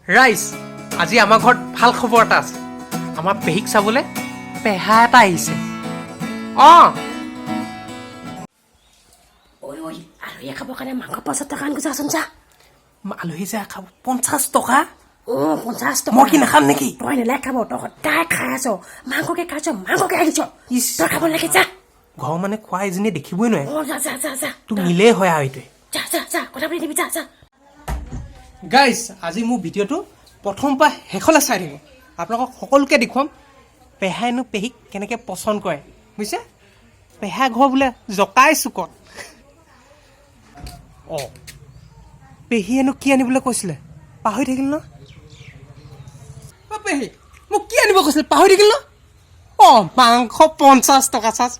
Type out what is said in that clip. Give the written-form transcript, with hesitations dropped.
ৰাইজ, আজি আমাৰ ঘৰত ভাল খবৰ এটা আছে। আমাৰ পেহীক চাবলৈ পেহা এটা আহিছে। অঁ। ঐ ঐ, আলহীয়ে খাবৰ কাৰণে মাংস 50 টকা আনগৈ, যাচোন যা। আলহী যে খাব 50 টকা? অঁ, 50 টকা। মই কি নাখাম নেকি? তই নেলাগে খাব, তই সদায় খাই আছ, মাংসকে খাইছ, মাংসকে আহিছ। ইচ। তই খাব নালাগে, যা। ঘৰৰ মানে খোৱা এজনীয়ে দেখিবই নোৱাৰে। অঁ, যা যা যা যা। তোক নিলেই হয় আৰু এইটোৱে। যা যা যা, কথা পাতি দিবি, যা যা। গাইজ, আজি মোৰ ভিডিঅ'টো প্ৰথমৰ পৰা শেষলৈ চাই থাকিব। আপোনালোকক সকলোকে দেখুৱাম পেহাইনো পেহীক কেনেকৈ পচন্দ কৰে, বুজিছে? পেহা ঘৰ বোলে জকাই চুকত। অঁ, পেহীয়েনো কি আনিবলৈ কৈছিলে, পাহৰি থাকিল ন। অ' পেহী, মোক কি আনিব কৈছিলে, পাহৰি থাকিল ন। অঁ, মাংস 50 টকা। চাচ।